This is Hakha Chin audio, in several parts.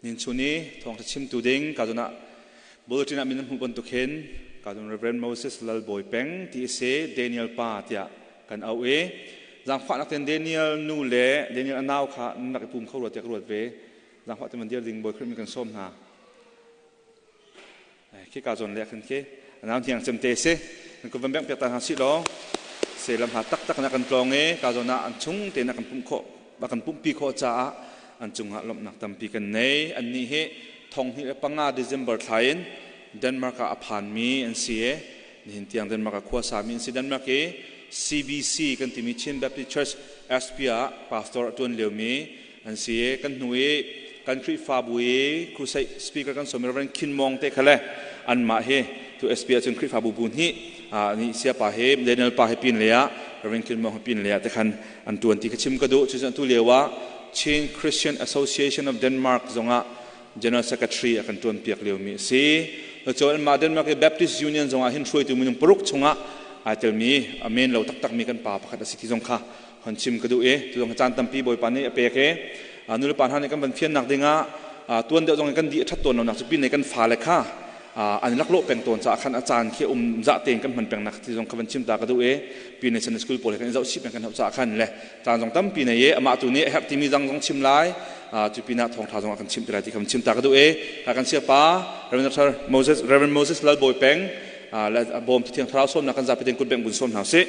Nin chun i thawngṭha chimtu ding ka zawn ah bulletin ah min an hmuh bantuk hin ka zawn Reverend Moses Lalbawi Peng ti a si Daniel pa tiah kan auh i zaangfahnak ten Daniel nu le Daniel a nau kha nan rak i pum kho rua tiah ka ruat ve. Zaangfah te man dir ding Bawi Khrih min kan sawm hna. Khi ka zawn le khan khi anau thiang cem te si kan kun van bengh piak ta hna si law se lam ha taktak na kan tlawng i ka zawn ah an chung te na kan pumh khawh ba kan pumhpi khawh caah an cungah lawmhnak tampi kan nei. An nih hi 2005 December thla in Denmark ah a phanmi an si i nihin tiang Denmark ah khua sami an si. Denmark i CBC kan timi Chin Baptist Church SP ah pastor a tuan liomi an si i kan hnu i kan Khrihfabu i crusade speaker kan sawm Reverend Khin Mong te kha le anmah hi tu SP ahcun Khrihfabu bu hnih nih siapa he Daniel pa he pin le ah Reverend Khin Mong he pin le ah te khan an tuan ti kha chim ka duh. Cucu tu lio ah Chin Christian Association of Denmark zongah General Secretary a kan tuan piak lio mi a si. Cun anmah Denmark i Baptist Union zongah hin hruaitu minung paruk chungah ai telmi a men lo taktak mi kan pa pakhat a si ti zong kha hon chim ka duh i tu zong caan tampi Bawipa nih a pek i nulepa hna nih kan van fiannak dingah tuan deuh zong in kan di a ṭhat tawn lonak cu pin kan fale kha an laklawh peng tawn caah khan a caan khi um zah tein kan hman peng nak ti zong kha van chim ta ka duh i pin ne Sunday school pawl he kan i zoh chih peng kan hauh caah khan le caan zong tampi nei i amah tu nih a herh timi zang zong chim lai cu pinah thawngṭha zong a kan chimh ti lai ti kha van chim ta ka duh i kan siapa Reverend Dr. Moses Reverend Moses Lalbawi Peng bawm Thiang Thlarau sawmnak kan zapi tein kut bengh bun sawm hna usih.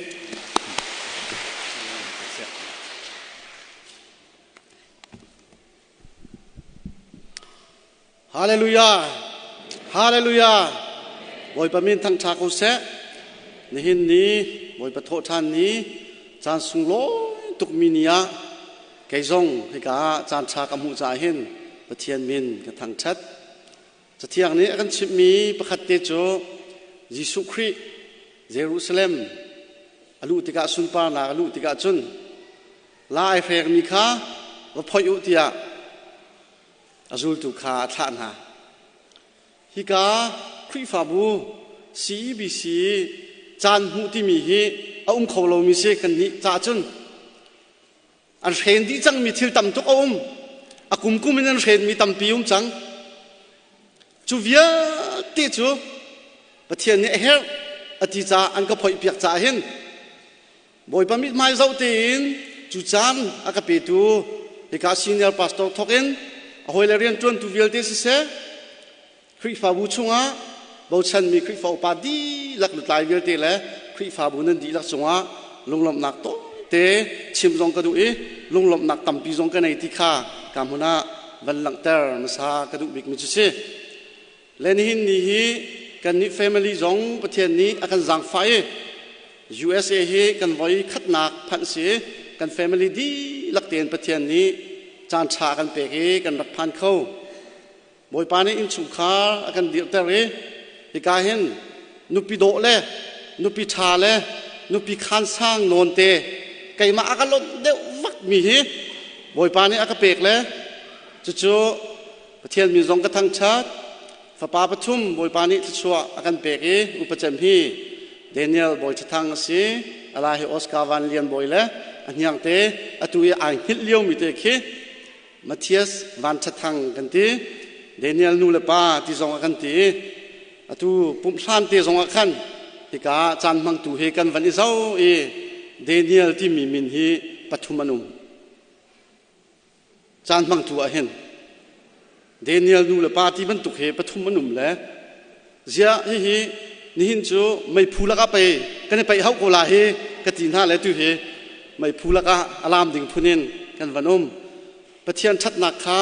Hallelujah. Hallelujah. Bawipa min thangṭha ko seh. Nihin ni Bawipa thawhṭhan ni caan sunglawi tukmi ni ah kei zong hika caan ṭha ka hmuh caah hin Pathian min ka thangṭhat. Cathiang nih a kan chimhmi pakhat te cu Jesuh Khrih Jerusalem a luh tikah sunparnak a luh tikah cun la ai hrengmi kha va phoih u tiah a zultu kha a thlah hna. Hika Khrihfabu CEBC caan hmuh timi hi a um kho lomi si kan nih caah cun an hren dih cangmi thil tam tuk a um. A kumkum in an hrenmi tampi um cang. Cu vialte cu Pathian nih a herh a ti caah an ka phoihpiak caah hin Bawipa mithmai zoh tein cu caan a ka petu hika senior pastor thawk in a hawile rianṭuantu vialte siseh, Khrihfabu chungah bochanmi Khrihfa upa dihlak lutlai vialte le Khrihfabu nan dihlak cungah lunglawmhnak tawite chim zong ka duh i lunglawmhnak tampi zong ka nei ti kha ka hmun ah van langhter hmasa ka duh bikmi cu si. Le nihin ni hi kannih family zong Pathian nih a kan zaangfah i USA hi kan voi khatnak phanh si kan family dihlak tein Pathian nih caan ṭha a kan pek i kan rak phan kho. Bawipa nih innchungkhar a kan dirhter i hika hin nupi dawh le nupi ṭha le nupi khansang nawn te keimah a ka lonh deuh vakmi hi Bawipa nih a ka pek le cucu Pathian min zong ka thangṭhat. Fapa pathum Bawipa nih thluachuah a kan pek i upa cem hi Daniel Bawi Ṭhathang a si. Ala hi Oscar Van Lian Bawi le a hniang te atu i ai hngilh liomi te khi Matthias Van Ṭha Thang kan ti. Daniel nu le pa ti zong ah kan ti. Atu pumhhlan te zong ah khan hika caan hmangtu hi kan van i zo i Daniel timi min hi pathum an um. Caan hmangtu ah hin Daniel nu le pa ti bantuk hi pathum an um le ziah hihi nihin cu meiphu lakah pei kan i peih hauh ko la hi ka ti hna le tu hi meiphu lakah a lam ding phun in kan van um. Pathian ṭhatnak kha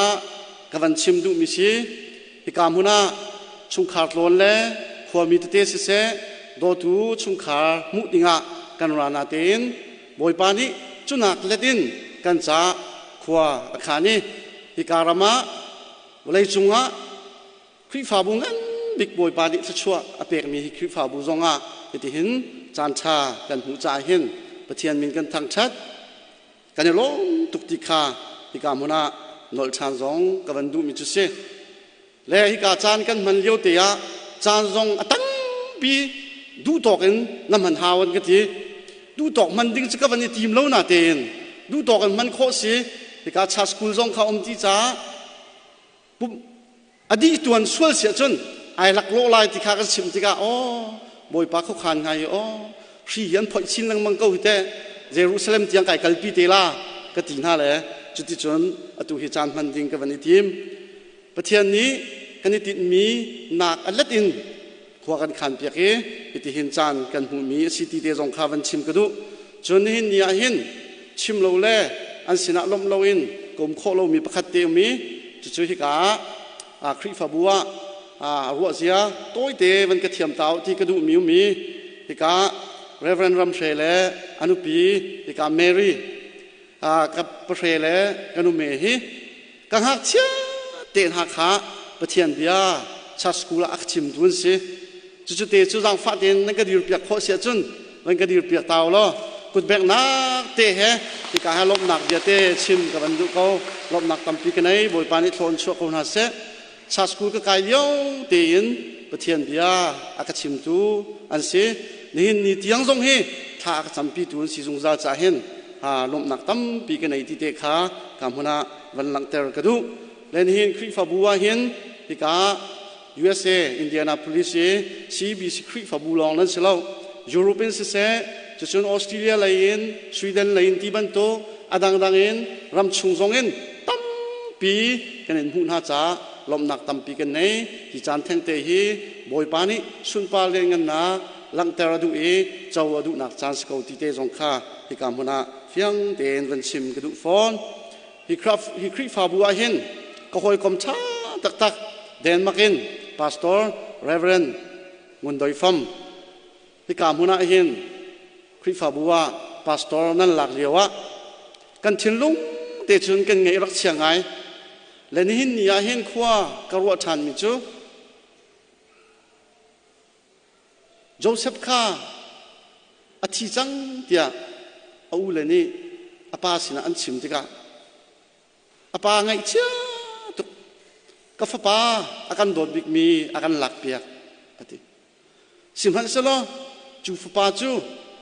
ka van chim duhmi si. Hika hmun ah chungkhar tlawn le khuami tete siseh dawtu chungkhar hmuh dingah kan ra natein Bawipa nih cunak let in kan ca khua a khan i hika ram ah vawleicung ah Khrihfabu ngan bik Bawipa nih thluachuah a pekmi hi Khrihfabu zongah hitihin caan ṭha kan hmuh caah hin Pathian min kan thangṭhat. Kan i lawm tuk ti kha hika hmun ah nolh ṭhan zong ka van duhmi cu si. Le hika caan kan hman lio te ah caan zong a tampi duh tawk in na hman hau an ka ti. Duh tawk hman ding cu ka van i tim lo na tein duh tawk in hman khawh si. Hika cha school zong kha um ti caah. Pum adi tuan sual sia cun ai lak lo lai ti kha kan chim tikah aw Bawipa khuakhan ngai aw hri hi an phoih chin lengmang ko hi te Jerusalem tiang kai kalpi te la ka ti hna le cuticun atu hi caan hman ding ka van i tim. Pathian nih kan i tinhmi nak a let in khua kan khan piak i hitihin caan kan hmuhmi a si ti te zong kha van chim ka duh. Cun nihin ni ah hin chim lo le an sinah lawmh loin ka um khawh lomi pakhat te um i cucu hika ah Khrihfabu ah ruahzia tawite van ka thiam ta ti ka duhmi um i hika Reverend Ramhre le a nupi hika Mary ka pahre le ka nume hi ka ngakchia te hna kha Pathian bia church school ah a ka chim tu an si. Cucu te cu zaangfah tein nan ka dir piak khawh si ahcun van ka dir piak ta law kutbeknak te he hika he lawmhnak bia te chim ka van duh ko. Lawmhnak tampi ka nei. Bawipa nih thlawn chuah ko hna seh. Church school ka kai lio tein Pathian bia a ka chimtu an si. Nihin ni tiang zong hi thla a ka campitu an si zungzal caah hin lawmhnak tampi ka nei ti te kha ka hmun ah van langhter ka duh. Le nihin Khrihfabu ah hin hika USA Indianapolis i CBC Khrihfabu lawng nan si lo. Europe in siseh, cucun Australia lei in, Sweden lei in ti bantuk a dangdang in ramchung zong in tampi kan in hmuh hna caah lawmhnak tampi kan nei. Hi caan thengte hi Bawipa nih sunpar lianngannak langhter a duh i co a duhnak caan si ko ti te zong kha hika hmun ah fiang tein van chim ka duh fawn. Hi Khrihfabu ah hin ka hawikom ṭha taktak Denmark in Pastor Reverend Ngun Doi Fam hika hmun ah hin Khrihfabu ah pastor nan lak lio ah kan thinlung te cun kan ngeih rak chia ngai. Le nihin ni ah hin khua ka ruah ṭhanmi cu Joseph kha a thi cang tiah a ule nih a pa sinah an chim tikah a pa ngaihchia tuk ka fapa a kan dawt bikmi a kan lakpiak a ti. Sihmanhsehlaw cu fapa cu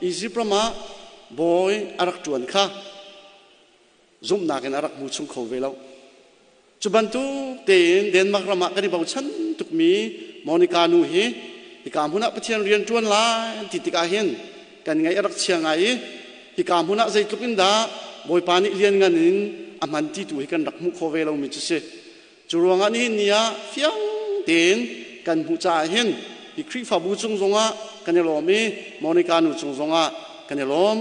Izipt ram ah bawi a rak ṭuan kha zumhnak in a rak hmu chung kho ve lo. Cu bantuk tein Denmark ram ah kan i bochan tukmi Monica nu hi hika hmun ah Pathian rian ṭuan lai an ti tikah hin kan ngaih a rak chia ngai i hika hmun ah zeitluk in dah Bawipa nih lianngan in a hman ti tu hi kan rak hmuh khawh ve lomi cu si. Cu ruangah nihin ni ah fiang tein kan hmuh caah hin hi Khrihfabu cung zongah kan i lawm i Monica nu cung zongah kan i lawm.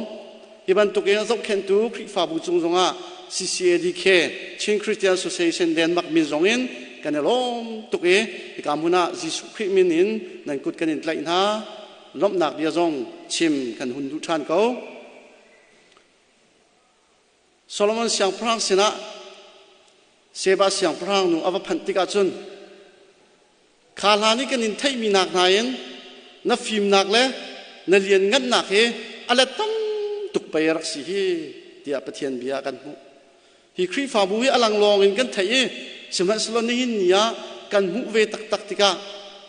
Hi bantuk in a zohkhenhtu Khrihfabu cung zongah CCADK Chin Christian Association Denmark min zong in kan i lawm tuk i hika hmun ah Jesuh Khrih min in nan kut kan in tlaih hna. Lawmhnak bia zong chim kan hun duh ṭhan ko. Solomon siangpahrang sinah Sheba siangpahrang nu a va phanh tikah cun kha hlan i kan in theihmi nak hna in na fimnak le na lianngannak hi a let tam tuk pei a rak si hi tiah Pathian bia kan hmuh. Hi Khrihfabu hi a lang lawng in kan theih i sihmanhsehlaw nihin ni ah kan hmuh ve taktak tikah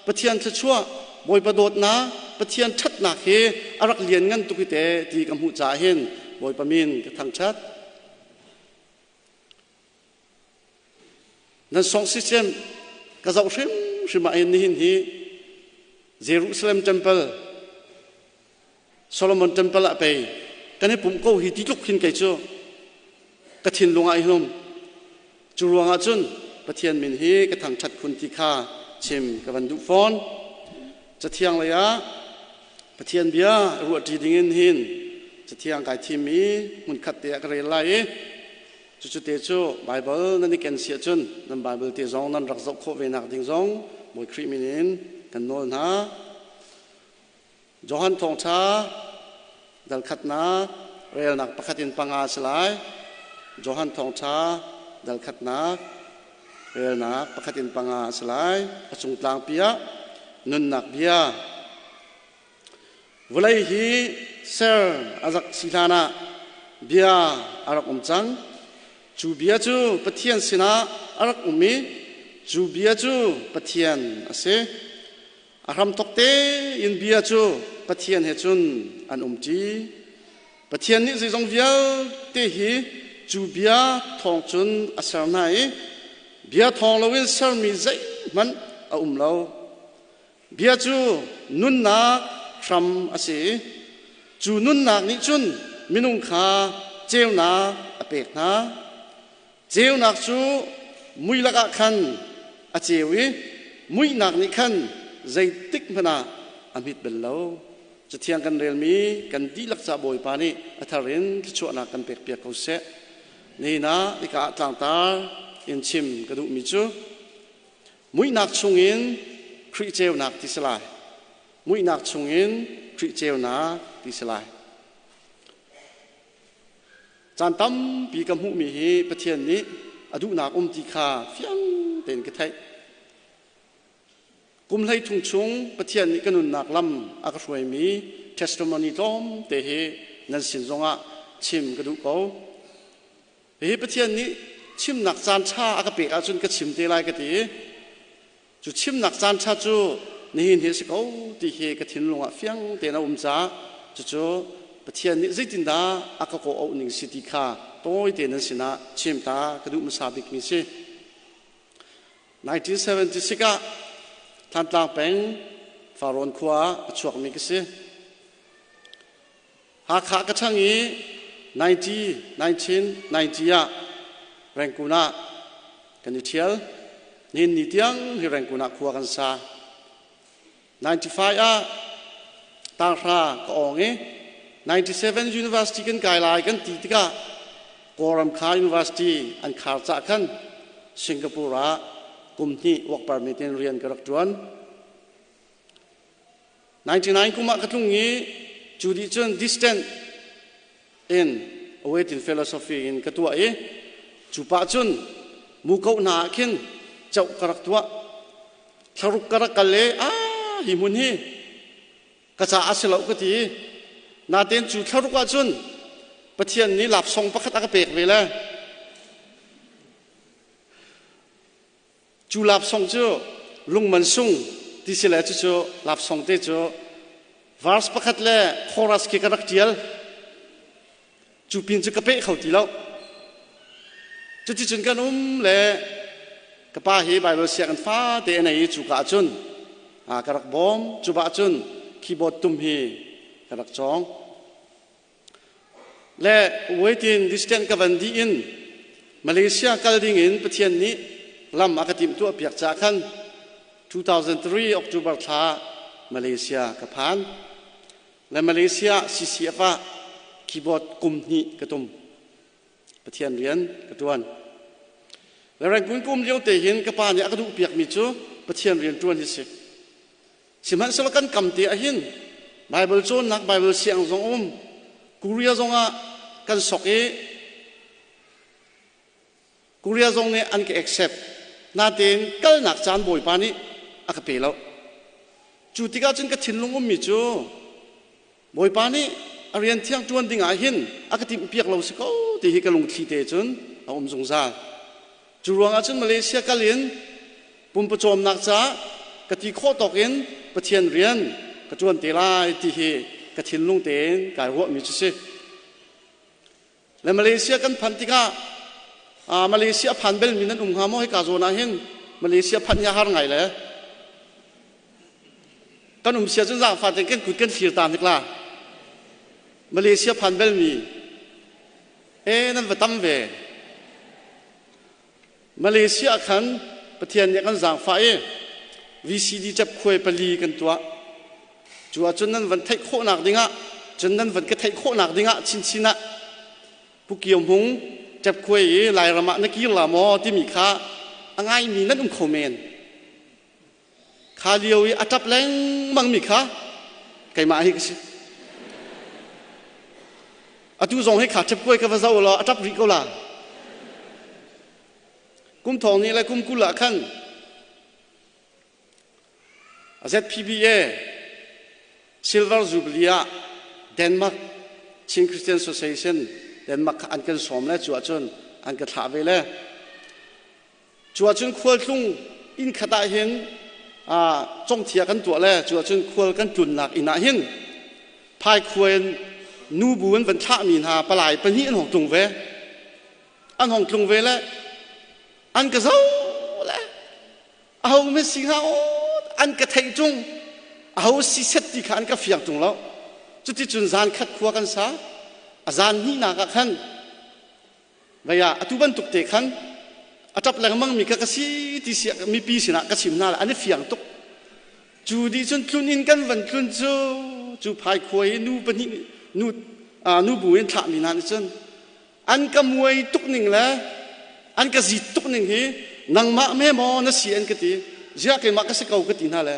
Pathian thluachuah, Bawipa dawtnak, Pathian ṭhatnak hi a rak lianngan tuk hi te ti ka hmuh caah hin Bawipa min ka thangṭhat. Nan song system ka zoh hrimhrim ah hin nihin hi Jerusalem Temple Solomon Temple ah pei kan i pumh ko hi ti tluk hin kei cu ka thinlung ah i hlum. Cu ruangah cun Pathian min hi ka thangṭhat khun ti kha chim ka van duh fawn. Cathiang lei ah Pathian bia ruahṭi dingin hin cathiang kai thim i hmunkhat te ah ka rel lai i cucu te cu Baibal nan i ken si ahcun nan Baibal te zong nan rak zoh khawh ve nak ding zong Bawi Khrih min in kan nawl hna. Johan Thawngṭha dal khatnak relnak pakhat in panga a si lai. Johan Thawngṭha dal khatnak relnak pakhat in panga a si lai. A cung tlangpi ah nunnak bia. Vawlei hi ser a rak si hlan ah bia a rak um cang. Cu bia cu Pathian sinah a rak um i cu bia cu Pathian a si. A hramthawk tein bia cu Pathian he cun an umṭi. Pathian nih zeizong vialte hi cu bia thawng cun a ser hna i Bia thawng loin sermi zeihmanh a um lo. Bia cu nunnak hram a si i cu nunnak nih cun minung kha ceunak a pek hna. Ceunak cu mui lakah khan a ceu i muihnak nih khan zeitik hmanh ah a hmit bal lo. Cathiang kan relmi kan dihlak ca Bawipa nih a thar in thluachuahnak kan pekpiak ko seh. Nihin ah hika ah tlangtar in chim ka duhmi cu muihnak chungin Khrih ceunak ti si lai. Muihnak chungin Khrih ceunak ti si lai. Caan tampi ka hmuhmi hi Pathian nih a duhnak um ti kha fiang tein ka theih. Kum 13 chung Pathian nih ka nunnak lam a ka hruaimi testimony tlawmte hi nan sin zongah chim ka duh ko. Hihi Pathian nih chimnak caan ṭha a ka pek ahcun ka chim te lai ka ti i cu chimnak caan ṭha cu nihin hi a si ko ti hi ka thinlung ah fiang tein a um caah cucu Pathian nih zeitindah a ka kawh ning si ti kha tawi tein nan sinah chim ta ka duh hmasa bikmi si. 1976 ah Thantlang peng Farrawn khua ah a chuakmi ka si. Hakha ka ṭhang i 90, 1990 ah Rangoon ah kan i ṭhial. Nihin ni tiang hi Rangoon ah khua kan sa. 95 ah tanghra ka awng i 97 University kan kai lai kan ti tikah Kawlram kha University an khar cah khan Singapore ah kum hnih work permit in rian ka rak ṭuan. 99 kum ah ka tlung i cu dih cun distant in awaiting philosophy in ka tuah i cu pah cun muko hna ah khin coh ka rak tuah. Thlaruk ka rak kal i a hi hmun hi ka caah a si lo ka ti. Natein cu thlaruk ah cun Pathian nih lapsong pakhat a ka pek ve le Cu lapsong cu lungman sung ti si le cucu lapsong te cu verse pakhat le chorus khi ka rak ṭial. Cu pin cu ka peh kho ti lo. Cuticun kan um le ka pa hi Bible sianginn fate a nei i cuka ah cun ka rak bawm. Cu bah cun keyboard tum hi ka rak cawng. Le waiting distance ka van dih in Malaysia kal ding in Pathian nih lam a ka timhtuah piak caah khan 2003 October thla Malaysia ka phan. Le Malaysia CCF ah keyboard kum hnih ka tum. Pathian rian ka ṭuan. Le Rangoon kum lio te hin ka pa nih a ka duh piakmi cu Pathian rian ṭuan hi si. Sihmanhsehlaw kan kam te ahhin Bible cawnnak Bible siang zong um Korea zongah kan sok i Korea zong nih an ka accept. Natein kalnak caan Bawipa nih a ka pe lo. Cu tikah cun ka thinlung ummi cu Bawipa nih a rian thiang ṭuan ding ah hin a ka timhpiak lo si ko ti hi ka lungthli te cun a um zungzal. Cu ruangah cun Malaysia kal in pumpawcawmnak caah ka ti khawh tawk in Pathian rian ka ṭuan te lai ti hi ka thinlung tein kai ruahmi cu si. Le Malaysia kan phanh tikah Malaysia a phan belmi nan um hnga maw hika zawn ah hin Malaysia phanh hi a har ngai le kan um sia cun zaangfah tein kan kut kan thlir ta hnik la Malaysia phan belmi e nan va tam ve Malaysia khan Pathian nih kan zaangfah i VCD ṭep khuai pali kan tuah cu ahcun nan van theih khawhnak dingah cun nan van ka theih khawhnak dingah chinchin ah Pu Kio Hmung ṭep khuai i Lairam ah na kir la maw timi kha a ngaimi nan um kho men Kha lio i a ṭap lengmangmi kha keimah hi ka si. Atu zong hi kha ṭhepkuai ka va zoh law a ṭap rih ko la. Kum thong nih le kum 20 ah khan ZPBA Silver Jubilee ah Denmark Chin Christian Association Denmark kha an kan sawm le cu ahcun an ka thlah ve le Cu ahcun khualtlung inn khat ah hin congthia kan tuah le cu ahcun khual kan tlunnak inn ah hin phaikhuai nubu an van thlahmi hna palai pahnih an hong tlung ve. An hong tlung ve le an ka zoh. Aho me si hnga an ka theih ṭung aho si set ti kha an ka fiang ṭung lo. Cuticun zan khat khua kan sa. A zan hnihnak ah khan vei ah atu bantuk te khan a ṭap lengmang mi kha ka si ti si mipi sinah ka chim hna an i fiang tuk. Cu dih cun tlun in kan van tlun cu cu phai khua i nu pahnih nu nu bu in thlahmi hna nih cun an ka muai tuk ning le an ka zit tuk ning hi nangmah me maw na si an ka ti. Ziah keimah ka si ko ka ti hna le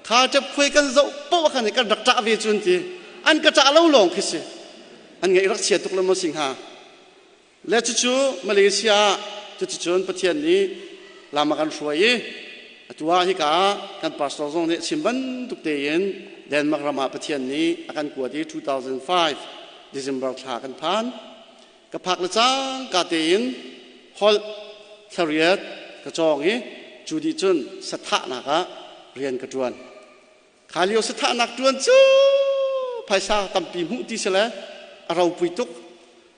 kha ṭep khuai kan zoh poah khan kan rak ṭah ve cun ti an ka ṭah lo lawng khi si an ngaih rak chia tuk lo maw si hnga. Le cucu Malaysia ah cuticun Pathian nih lam a kan hruai i atu ah hika ah kan pastor zong nih a chim bantuk tein Denmark ram ah Pathian nih a kan kuat i 2005 December thla kan phan. Ka phak le cangka tein holh thlariat ka cawng i cu dih cun sathahnak ah rian ka ṭuan. Kha lio sathahnak ṭuan cu phaisa tampi hmuh ti si le a ropui tuk.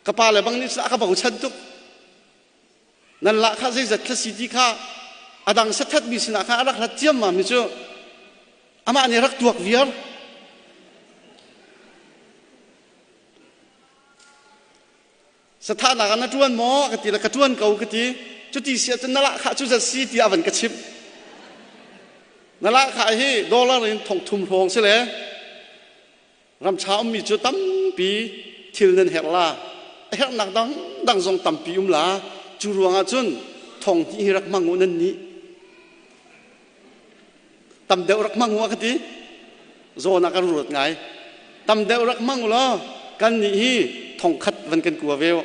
Ka pa le bang nih cun a ka bochan tuk. Nan lah kha zeizat thla si ti kha a dang sathat mi sinah khan a rak hlat ciammam mi cu amah nih rak tuak viar. Sathahnak ah na ṭuan maw ka ti le ka ṭuan ko ka ti. Cuti si ahcun na lahkhah cu zat si tiah a van ka chimh. Na lahkhah hi dollar in thong thum hrawng si le ramcha ummi cu tampi thil nan herh la. A herhnak dang dang zong tampi um la. Cu ruangah cun thong hnih hi rak hmang u nan nih. Tam deuh rak hmang u a ka ti. Zawn ah kan ruat ngai. Tam deuh rak hmang u law kan nih hi thong khat van kan kua ve u.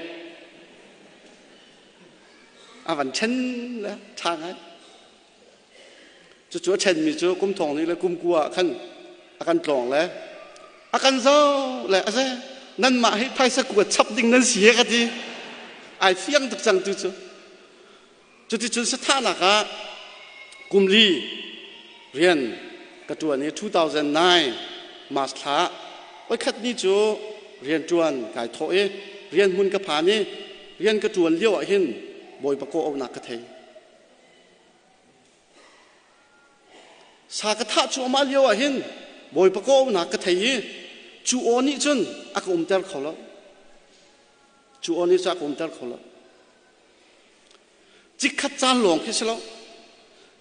A van ṭhen le ṭha ngai. Cucu a ṭhenmi cu kum thong nih le kum kua ah khan a kan tlawng le a kan zoh le a ze nanmah hi phaisa kua chap ding nan si he ka ti. Ai fiang tuk cang tu cu. Cuticun sathahnak ah kum li rian ka ṭuan i 2009 March thla voikhat ni cu rianṭuan kai thawh i rian hmun ka phan i rian ka ṭuan lio ah hin Bawipa kawhauhnak ka thei. Sa ka thah cuahmah lio ah hin Bawipa kawhauhnak ka thei i cu aw nih cun a ka umter kho lo. Cu aw nih cun a ka umter kho lo. Chikkhat caan lawng khi si lo.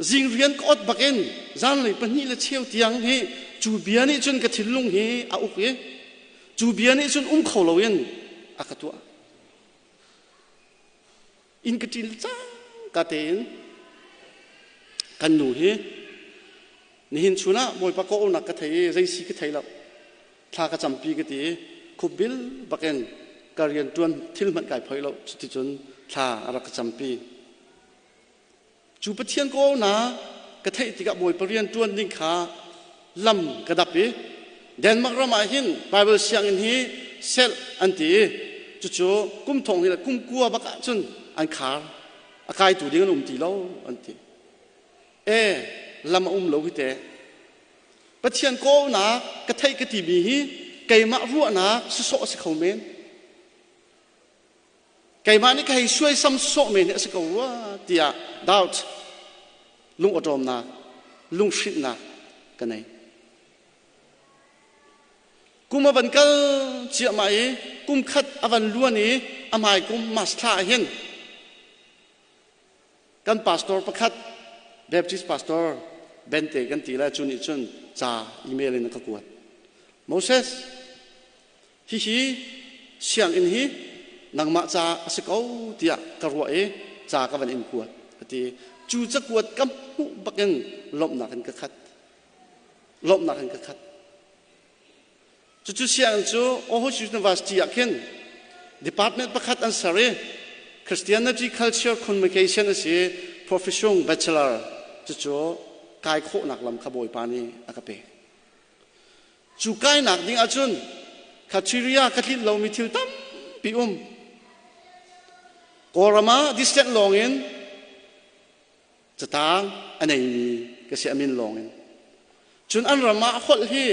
Zing rian ka ot bakin zanlei pahnih le cheu tiang hi cu bia nih cun ka thinlung hi a uk i cu bia nih cun um kho loin a ka tuah. Inn ka ṭin cangka tein kan nu hi nihin chun ah Bawipa kawhauhnak ka thei i zei si ka thei lo. Thla ka campi ka ti i khupbil bakin ka rianṭuan thil hmanh kai phoih lo. Cuticun thla a rak ka campi. Cu Pathian kawlnak ka theih tikah Bawipa rianṭuan ding kha lam ka dap i Denmark ram ah hin Bible sianginn hi selh an ti i cucu kum thong hi le kum kua bak ah cun an khar. A kaitu ding an um ti lo an ti. E lam a um lo hi teh. Pathian kawlnak ka theih ka timi hi keimah ruahnak sawsawh a si kho men. Keimah nih ka hei suaisam sawh men hi a si ko rua tiah doubt, lung awṭawmnak, lunghrinhnak ka nei. Kum a van kal ciahmah i kum khat a van luan i a hmai kum March thla ah hin Kan pastor pakhat Baptist pastor Bente kan ti lai cu nih cun ca email in a ka kuat. Moses, hihi sianginn hi nangmah ca a si ko tiah ka ruah i ca ka van in kuat a ti. Cu cakuat ka hmuh bakin lawmhnak in ka khat. Lawmhnak in ka khat. Cucu sianginn cu Aarhus University ah khin department pakhat an ser i Christianity Culture Communication a si i profession bachelor cucu kai khawhnak lam kha Bawipa nih a ka pek. Cu kainak ding ahcun criteria ka tlinh lomi thil tampi um. Kawlram ah distant lawng in Catang a neimi ka si a min lawngin. Cun an ram ah holh hi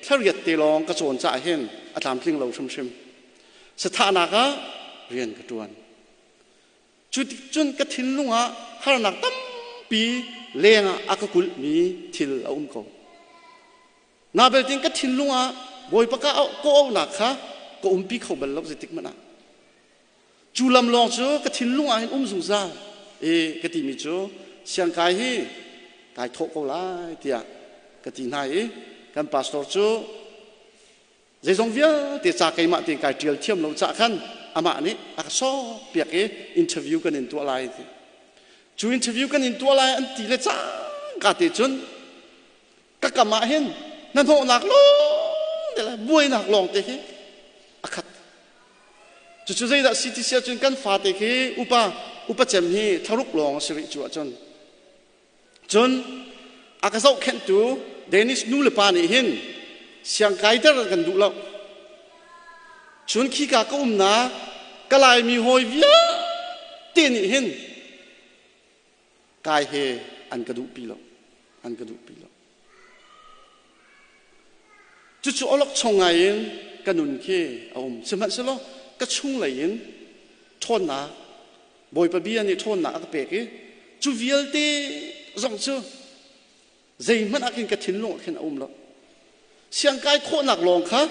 thlariat te lawng ka cawn caah hin a tlamtling lo hrimhrim. Sathahnak ah rian ka ṭuan. Cu cun ka thinlung ah harnak tampi pi leng ah a ka kulhmi thil a um ko. Na beltin ka thinlung ah Bawipa ka auhnak kha ka umpi kho bal lo zeitik hmanh ah. Cu lam lawng cu ka thinlung ah hin um zungzal i ka timi cu siangkai hi kai thawh ko lai tiah ka ti hna i kan pastor cu zeizong vialte ca keimah tein kai ṭial thiam lo cah khan amah nih a ka sawk piak i interview kan in tuah lai ti. Cu interview kan in tuah lai an ti le cangka te cun ka kam ah hin hnahnawhnak lawng te le buainak lawng te hi a khat. Cucu zeidah si ti si ahcun kan fate khi upa upa cem hi thlaruk lawng a si rih cu ahcun. Cun a ka zohkhenhtu Danish nu le pa nih hin siangkaiter an kan duh lo. Cun khika ka umnak ka Laimi hawi vialte nih hin kai he an ka duhpi lo an ka duhpi lo cucu awlokchong ngai in ka nun khi a um sihmanhsehlaw ka chunglei in ṭhawnnak Bawipa bia nih ṭhawnnak a ka pek i cu vialte zong cu zeihmanh ah khin ka thinlung ah khin a um lo siangkai khawhnak lawng kha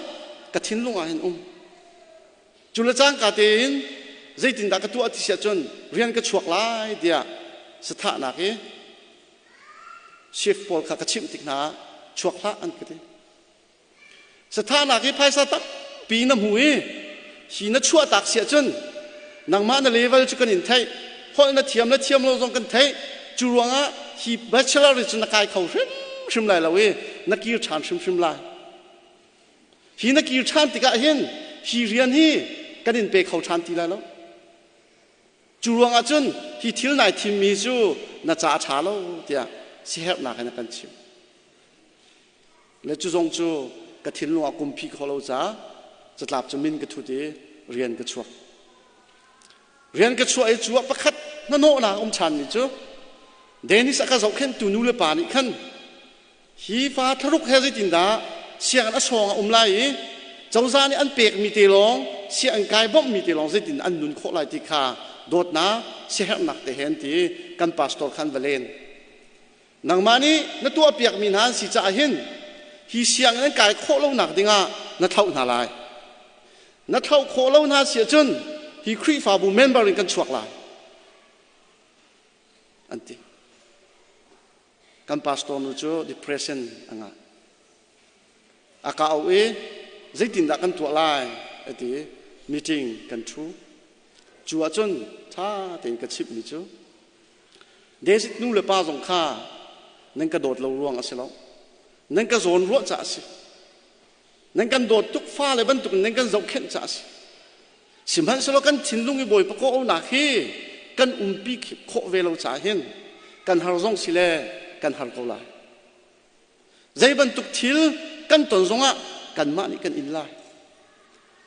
ka thinlung ah hin um cu le cangka tein zeitindah ka tuah ti si ahcun rian ka chuak lai tiah sathahnak i shift pawl kha ka chimh tik hna ah chuak hlah an ka ti Sathahnak hi phaisa tampi na hmu i hi na chuahtak si ahcun nangmah na level cu kan in theih holh na thiam le thiam lo zong kan theih cu ruangah hi bachelor hi cu na kai kho hrimhrim lai lo i na kir ṭhan hrimhrim lai hi na kir ṭhan tikah hin hi rian hi kan in pe kho ṭhan ti lai lo cu ruangah cun hi thil nai thimmi cu na ca a ṭha lo tiah siherhnak in a kan chimh Le cu zong cu ka thinlung ah kumpi kho lo caah catlap cu min ka thut i rian ka chuak. Rian ka chuah i cu ah pakhat hnahnawhnak um ṭhanmi cu Dennis a ka zohkhenhtu nu le pa nih khan hi fa thlaruk he zeitindah sianginn a sawng a um lai i cozah nih an pekmi te lawng sianginn kai bawmhmi te lawng zeitin an nun khawh lai ti kha dawtnak siaherhnak te he an ti kan pastor khan va len. Nangmah nih na tuahpiakmi hna an si caah hin hi sianginn an kai khawh lonak dingah na thlauh hna lai. Na thlauh khawh lo hna si ahcun hi Khrihfabu member in kan chuak lai an ti. Kan pastor nu cu depression a ngah. A ka auh i zeitindah kan tuah lai a ti i meeting kan ṭhu. Cu ahcun ṭha tein ka chimhmi cu David nu le pa zong kha nan ka dawt lo ruang a si lo. Nan ka zawn ruah caah a si. Nan kan dawt tuk fale bantuk in nan kan zohkhenh caah a si. Sihmanhsehlaw kan thinlung i Bawipa kawhauhnak hi kan umpi khawh ve lo caah hin kan har zong si le kan har ko lai. Zei bantuk thil kan ton zongah kanmah nih kan in lai.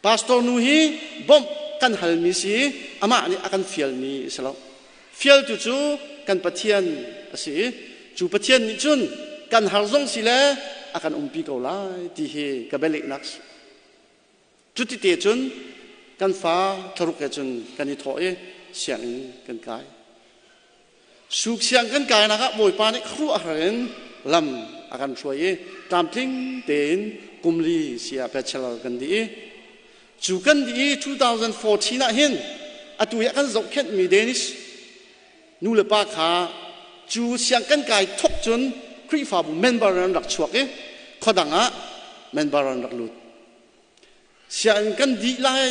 Pastor nu hi bawmh kan halmi si amah nih a kan fialmi a si lo. Fialtu cu kan Pathian a si i cu Pathian nih cun kan har zong si le a kan umpi ko lai ti hi ka bialehnak si. Cuti te cun kan fa thlaruk he cun kan i thawh i sianginn kan kai. Suk siang kan kainak ah Bawipa nih khuaruahhar in lam a kan hruai i tlamtling tein kumli sia bachelor kan dih i cu kan dih i 2014 ah hin atu hi a kan zohkhenhmi Danish nu le pa kha cu siang kan kai thok cun Khrihfabu member an rak chuak i khuadang ah member an rak lut. Sianginn kan dih lai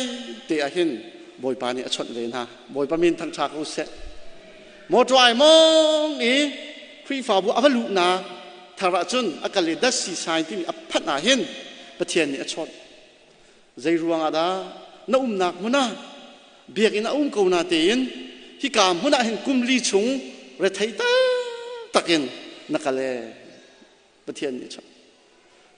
te ah hin Bawipa nih a chawnh ve hna. Bawipa min thangṭha ko seh. Motor ai mong i Khrihfabu a va luhnak thar ahcun a kal i dasi sign timi a phanh ah hin Pathian nih a chawnh. Zei ruang ah dah na umnak hmun ah biakinn a um ko na tein hika hmun ah hin kum li chung rethei taktak in na kal ee Pathian nih chawnh.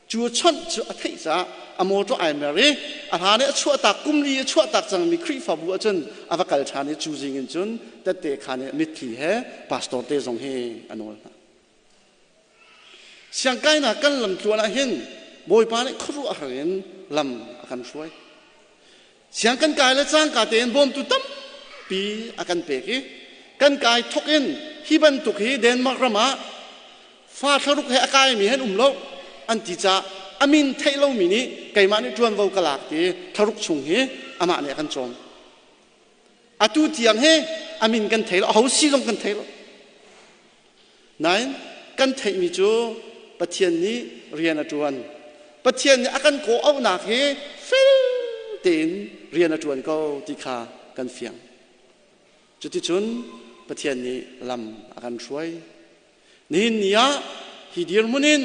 Cu chawnh cu a theih caah a mawṭaw ai mer i a hlan i a chuahtak kum li a chuahtak cangmi Khrihfabu ahcun a va kal ṭhan i cu zing in cun tette khaan i mitthli he pastor te zong hi a nawl hna. Siangkainak kan lam tluan ah hin Bawipa nih khuaruahhar in lam a kan hruai. Siang kan kai le cangka tein bawmtu tampi a kan pek i kan kai thok in Hi bantuk hi Denmark ram ah fa thlaruk he a kaimi han um lo an ti caah a min theih lomi nih keimah nih ṭuanvo ka lak ti thlaruk chung hi amah nih a kan cawm. Atu tiang hi a min kan thei lo, aho si zong kan thei lo. Nain kan theihmi cu Pathian nih rian a ṭuan. Pathian nih a kan kawh-auhnak hi fel tein rian a ṭuan ko ti kha kan fiang. Cuticun Pathian nih lam a kan hruai. Nihin ni ah hi dirhmun in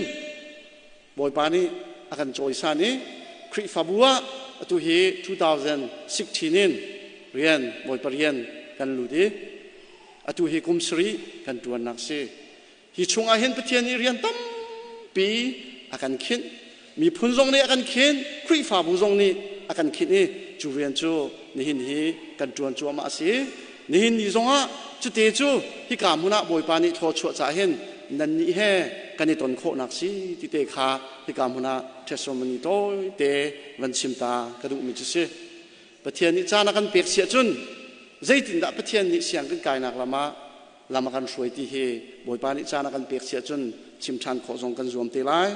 Bawipa nih a kan cawisan i Khrihfabu ah atu hi 2016 in rian Bawipa rian kan lut i atu hi kum sarih kan ṭuannak si. Hi chungah hin Pathian nih rian tampi a kan khinh. Miphun zong nih a kan khinh, Khrihfabu zong nih a kan khinh i cu rian cu nihin hi kan ṭuan cuahmah a si. Nihin ni zongah cute cu hika hmun ah Bawipa nih thluachuah caah hin nannih he kan i ton khawhnak si ti te kha hika hmun ah testimony tawite van chim ta ka duhmi cu si. Pathian nih caan a kan pek si ahcun zeitindah Pathian nih siang kan kainak lam ah lam a kan hruai ti hi Bawipa nih caan a kan pek si ahcun chim ṭhan khawh zong kan zuam te lai.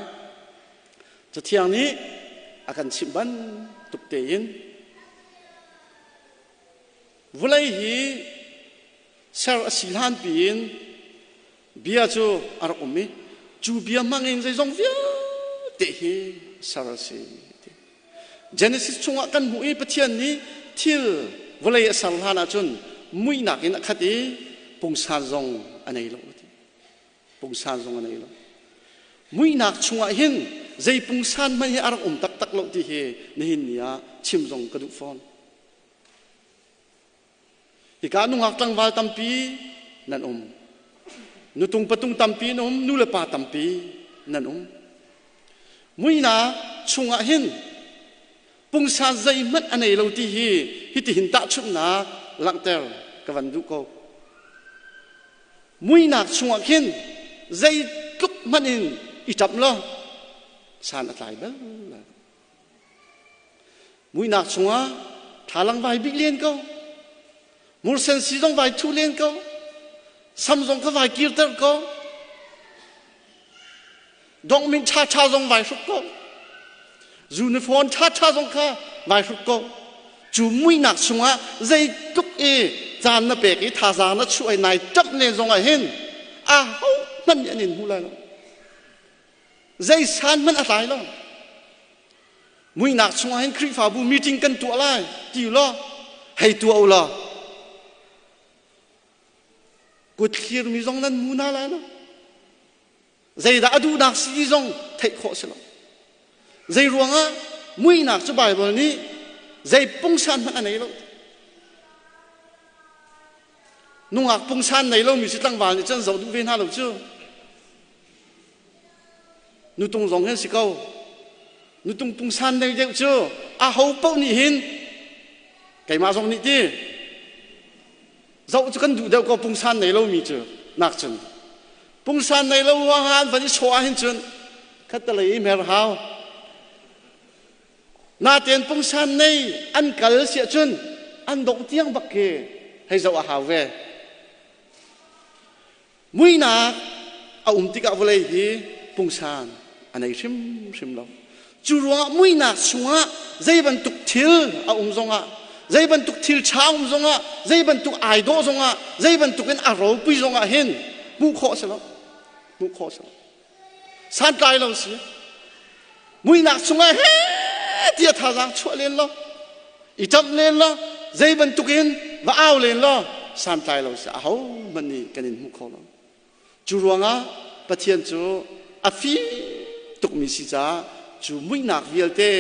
Cathiang nih a kan chimh bantuk tein Vulei hi ser a si hlan piin bia cu a rak um i cu bia hmang in zeizong vialte hi ser a si. Genesis chungah kan hmuh i Pathian nih thil vawlei a ser hlan ahcun muihnak in a khat i pungsan zong a nei lo. Pungsan zong a nei lo. Muihnak chungah hin zei pungsan hmanh hi a rak um taktak lo ti hi nihin ni ah chim zong ka duh fawn. Hika nungak tlangval tampi nan um. Nutung patung tampi nan um, nu le pa tampi nan um. Muinak chungah hin pungsan zeihmanh a nei lo ti hi hitihin tahchunhnak langhter ka van duh ko. Muinak chungah khin zeitluk hmanh in i ṭap law san a tlai bal lo. Muihnak chungah thlalang vai bih len ko. Mursen si zong vai thu len ko. Sam zong kha vai kirter ko. Dongmin ṭha ṭha zong vai hruk ko. Uniform ṭha ṭha zong kha vai hruk ko. Cu muihnak chungah zeitluk i caan na pek i thazaang na chuah i nai ṭamh len zongah hin a ho hmanh nih an in hmu lai lo. Zei san hmanh a tlai lo. Muihnak chungah hin Khrihfabu meeting kan tuah lai ti law hei tuah u law kut thlirmi zong nan hmu hna lai lo. Zeidah a duhnak si ti zong theih khawh si lo. Zei ruangah muihnak cu Baibal nih zei pungsan hmanh a nei lo. Nungak pungsan nei lomi si tlangval nih cun zoh duh ve hna lo cu. Nutung zong hin si ko. Nutung pungsan nei deuh cu a ho paoh nih hin keimah zong nih ti zoh cu kan duh deuh ko pungsan nei lomi cu nak cun pungsan nei lo ruangah an van i sawh ahhin cun khattalei i mer hau natein pungsan nei an kal siah cun an dongh tiang bak khi hei zoh a hau ve. Muihnak a um tikah vawlei hi pungsan a nei hrimhrim lo. Cu ruangah muihnak chungah zei bantuk thil a um zongah, zei bantuk thil ṭha a um zongah, zei bantuk ai dawh zongah, zei bantuk in a ropui zongah hin hmuh khawh a si lo. Hmuh khawh a si lo. Santlai lo si. Muihnak chungah he tiah thazaang chuah len lo. I ṭamh len law zei bantukin va au len law santlai lo si ahohmanh nih kan in hmu kho lo. Cu ruangah Pathian cu a fim tukmi si caah cu muihnak vialte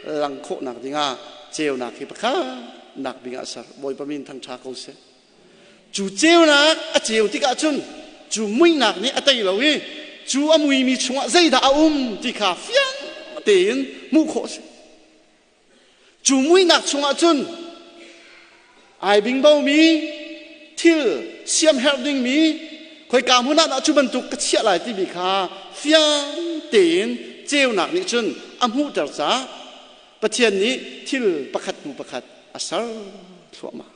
lang khawhnak dingah ceunak hi pakhat nak bik ah a ser. Bawipa min thangṭha ko seh. Cu ceunak a ceu tikah cun cu muihnak nih a tei lo i cu a muimi chungah zeidah a um ti kha fiang tein hmuh khawh a si. Cu muihnak chungah cun ai bingbomi thil siamherh dingmi khoika hmun ah dah cu bantuk ka chiah lai timi kha fiang tein ceunak nih cun a hmuhter caah Pathian nih thil pakhat hnu pakhat a ser thluahmah.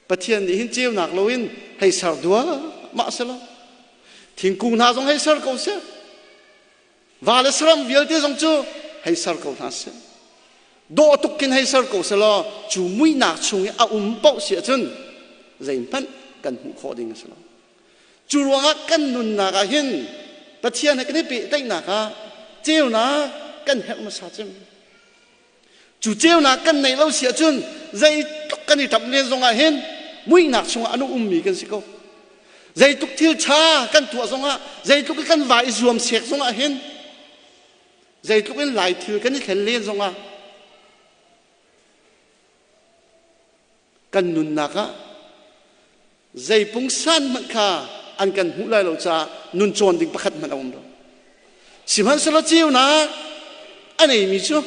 Pathian nih hin ceunak loin hei ser dua mah selaw thingkung hna zong hei ser ko seh. Va le saram vialte zong cu hei ser ko hna seh. Dawh tuk khin hei ser ko selaw cu muihnak chung i a um paoh si ahcun zeihmanh kan hmuh khawh ding a si lo. Cu ruangah kan nunnak ah hin Pathian he kan i pehtlaihnak ah ceunak kan herh hmasa cem. Cu ceunak kan neih lo si ahcun zeitluk kan i ṭamh len zongah hin muihnak chungah an ummi kan si ko. Zeitluk thil ṭha kan tuah zongah, zeitluk i kan va i zuam sek zongah hin, zeitluk in lai thil kan i thlen len zongah kan nunnak ah zei pungsan hmanh kha an kan hmuh lai lo caah nun cawn ding pakhat hmanh a um lo. Sihmanhsehlaw ceunak a neimi cu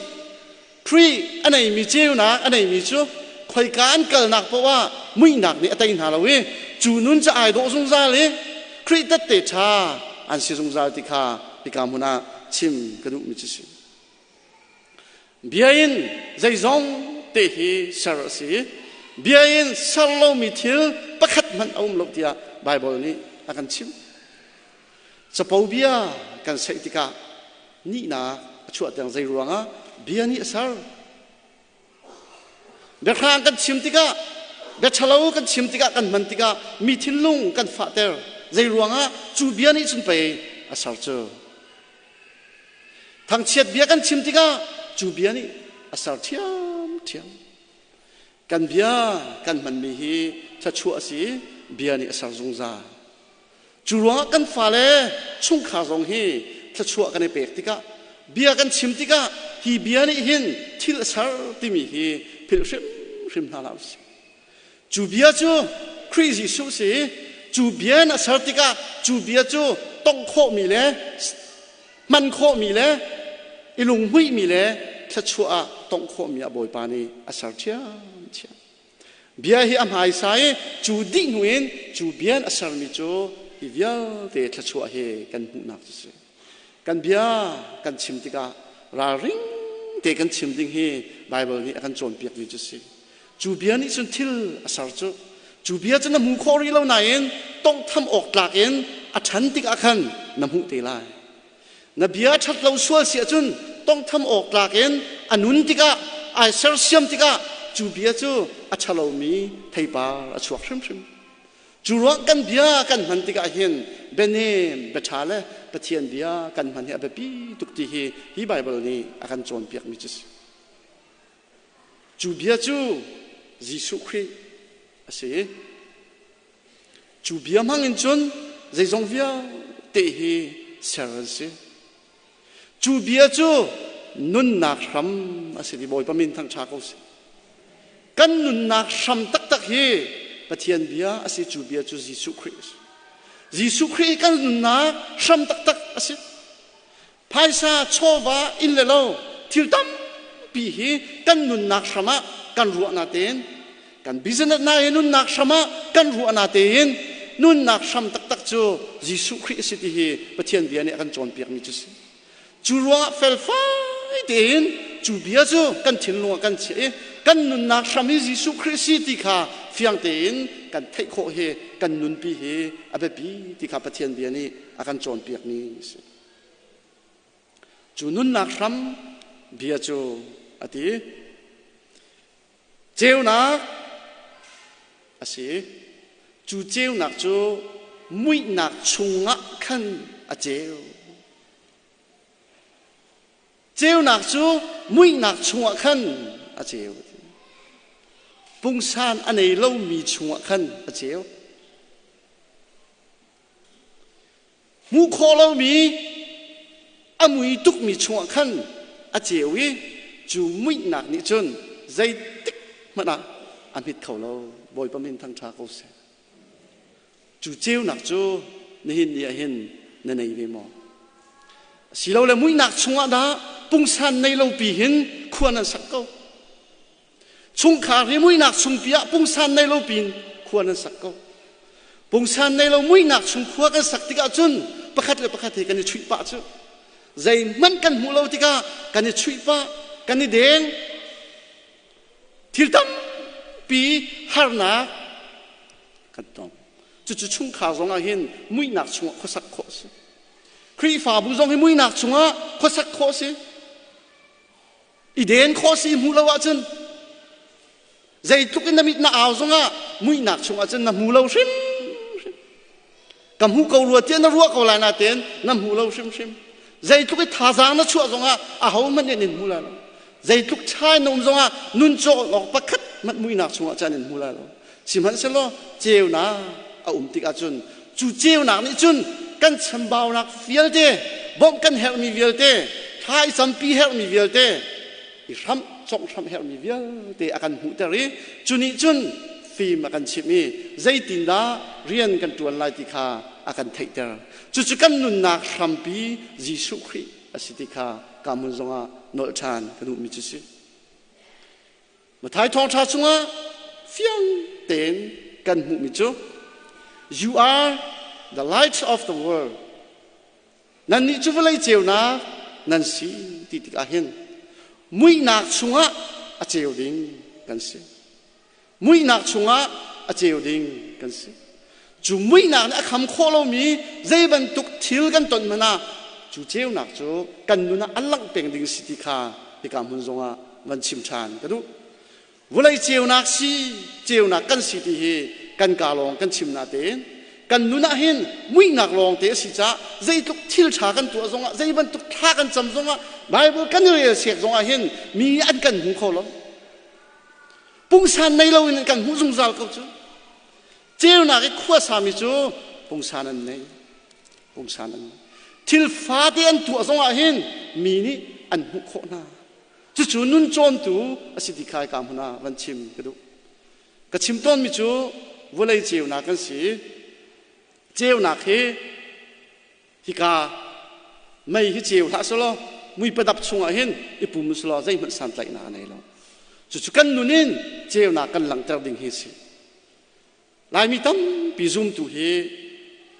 Khrih a neimi ceunak a neimi cu khoika an kalnak paoh ah muihnak nih a tei hna lo i cu nun cu ai dawh zungzal i Khrih tette ṭha an si zungzal ti kha hika hmun ah chim ka duhmi cu si. Bia in zeizong te hi ser a si i bia in ser lomi thil pakhat hmanh a um lo tiah Baibal nih a kan chimh. Capo bia kan saih tikah nihnak a chuah tiang zei ruangah bia nih a ser. Biahrang kan chim tikah bia ṭhalo kan chim tikah kan hman tikah mi thinlung kan fahter. Zei ruangah cu bia nih cun pei a ser cu. Thangchiat bia kan chim tikah cu bia nih a ser ṭhiamṭhiam. Kan bia kan hmanmi hi thluachuah a si i bia nih a ser zungzal. Cu ruangah kan fale chungkhar zong hi thluachuah kan i pek tikah bia kan chim tikah hi bia nih hin thil a ser timi hi philh hrimhrim hna hlah usih. Cu bia cu Khrih Jesuh si i cu bia in a ser tikah cu bia cu tongh khawhmi le hman khawhmi le i lunghmuihmi le thluachuah ah tongh khawhmi ah Bawipa nih a ser ṭhiamṭhiam. Bia hi a hmaisa i cu dih hnu in cu bia in a sermi cu hi vialte thluachuah hi kan hmuhnak cu si. Kan bia kan chim tikah ralring te kan chim ding hi Baibal nih a kan cawnpiakmi cu si. Cu bia nih cun thil a ser cu. Cu bia cu na hmu khawh rih lo nain tawnghtham awk tlak in a ṭhan tikah khan na hmuh te lai. Na bia ṭhat lo sual si ahcun tawnghtham awk tlak in a nun tikah ai sersiam tikah cu bia cu a ṭhalomi theipar a chuak hrimhrim. Cu ruang kan bia kan hman tikah hin bianem, biaṭha le Pathian bia kan hman hi a biapi tuk ti hi hi Baibal nih a kan cawnpiakmi cu si. Cu bia cu Jesuh Khrih a si. Cu bia hmang in cun zeizong vialte hi ser an si. Cu bia cu nunnak hram a si ti Bawipa min thangṭha ko sih. Kan nunnak hram taktak hi Pathian bia a si. Cu bia cu Jesuh Khrih a si. Jesuh Khrih kan nunnak hram taktak a si. Phaisa, chawva, inn le lo thil tampi hi kan nunnak hram ah kan ruah natein kan business na i nunnak hram ah kan ruah natein nunnak hram taktak cu Jesuh Khrih a si ti hi Pathian bia nih a kan cawnpiakmi cu si. Cu ruangah felfai tein cu bia cu kan thinlung ah kan chiah i kan nunnak hram hi Jesuh Khrih si ti kha fiang tein kan theih khawh hi kan nunpi hi a biapi ti kha Pathian bia nih a kan cawnpiakmi a si. Cu nunnak hram bia cu a ti. Ceunak a si. Cu ceunak cu muihnak chungah khan a ceu. Ceunak cu muihnak chungah khan a ceu. Pungsan a nei lomi chungah khan a ceu. Hmuh khawh lomi a mui tukmi chungah khan a ceu i cu muihnak nih cun zeitik hmanh ah a hmit kho lo. Bawipa min thangṭha ko seh. Cu ceunak cu nihin ni ah hin na nei ve maw? Asilole muihnak chungah dah pungsan nei lo pi hin khua nan sak ko. Chungkhar hi muihnak chungpi ah pungsan nei lo pin khua nan sak ko. Pungsan nei lo muihnak chung khua kan sak tikah cun pakhat le pakhat hi kan i chuih pah cu. Zeihmanh kan hmuh lo tikah kan i chuih pah, kan i deng. Thil tampi harnak. kan tong. Cucu chungkhar zong ah hin muihnak chungah khuasak khawh a si. Khrihfabu zong hi muihnak chungah khuasak khawh a si. I den khawh si hmuh lo ahcun zeitluk in na mit na au zongah muihnak chungah cun na hmu lo hrim hrim. Ka hmu ko rua tiah na ruah ko lai natein na hmu lo hrimhrim. Zeitluk i thazaang na chuah zongah ahohmanh nih an in hmu lai lo. Zeitluk ṭha in na um zongah nun cawk awk pakhat hmanh muihnak chungah cun an in hmu lai lo. Sihmanhsehlaw ceunak a um tik ahcun cu ceunak nih cun kan chambaunak vialte, bawmh kan herhmi vialte, thla i campi herhmi vialte, i hramh conghhramh herhmi vialte a kan hmuhter i cu nih cun fim a kan chimh i zeitindah rian kan ṭuan lai ti kha a kan theihter. Cucu kan nunnak hrampi Jesuh Khrih a si ti kha ka hmun zongah nolh ṭhan ka duhmi cu si. Matthai thawngṭha chungah fiang tein kan hmuhmi cu You are the light of the world. Nannih cu vawlei ceunak nan si ti tikah hin muihnak chungah a ceu ding kan si. Muihnak chungah a ceu ding kan si. Cu muihnak nih a kham khawh lomi zei bantuk thil kan ton hmanh ah cu ceunak cu kan nun ah a langh peng ding si ti kha hika hmun zongah van chim ṭhan ka duh. Vawlei ceunak si, ceunak kan si ti hi kan ka lawng kan chim natein kan nun ah hin muihnak lawng te a si caah zeitluk thil ṭha kan tuah zongah zei bantuk thla kan cam zongah Bible kan i rel siak zongah hin mi an kan hmu kho lo. Pungsan nei loin an kan hmuh zungzal ko cu. Ceunak i khua sami cu pungsan an nei. Pungsan an nei. Thil fate an tuah zongah hin mi nih an hmuh khawh hna. Cucu nun cawntu a si ti kha ka hmun ah van chim ka duh. Ka chim tawnmi cu vawlei ceunak kan si. Ceunak hi hika mei hi ceu hlah selaw mui padap chungah hin i pum selaw zeihmanh santlaihnak a nei lo. Cucu kan nun in ceunak kan langhter ding hi a si. Laimi tampi zumtu hi